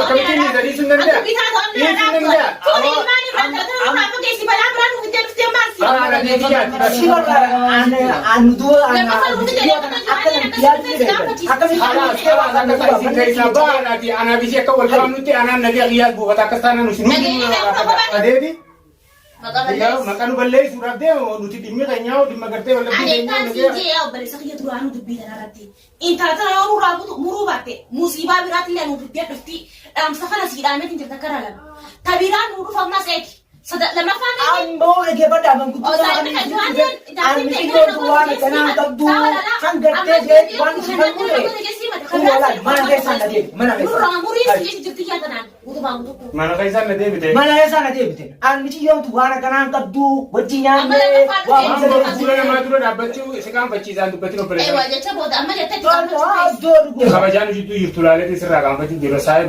Akkamittiin dhiisa dhiisuun danda'a? Dhiisuun danda'a. Si barbaada aan du'a aan akka namatti yaadu ni beekan. Akkamitti Kalaas kalaas akka taasisan keessaa baanaati anaa bishee akka wal qaamnutti anaan nagee qiyyaas buufata akkas taanaan nuti nuti adeemi. Maqaa nu balleessuudhaaf deemu nuti dhimmi keenyaa dhimma gartee wal dhabbii Ani keenyaa kan nagee. siin jee yaa obboleessa kiyya duraanuu dubbii kanarratti. Intala tana yoo nurraa butu muruu baatte musiibaa biraatti illee nuuf fiddee dhufti. Dhaamsa kana sii dhaameetiin jirta karaa lama. Ta biraa nuu dhufa ammas eegi. Sada lamaffaan eegi. Amboo dhaggeeffadhaa manguddoo nama kan isin dhufe aan mixiyyoo waan akkanaa qabdu kan gartee jee waan isin falmuu ta'e. Kun walaal mana keessaan na deebite mana keessaan. Nurraa murii si jechi jirti yaa tanaan guutumaan guutuu. Mana keessaan na deebite. Mana keessaan na deebite. Aan miciyyoon tu waan akkanaa hin qabdu wajjin Amma nyaannee lammaffaa waa dhufee Waan hunda boru fuula namaa dura dhaabbachuu si qaanfachiisaan dubbatin obboleessa. Ewa jecha booda amma jettee itti Tola qaanfachiisa. iddoo dhugu. Kabajaan jidduu jirtu laaleetii sirraa qaanfachuu jira saayiba.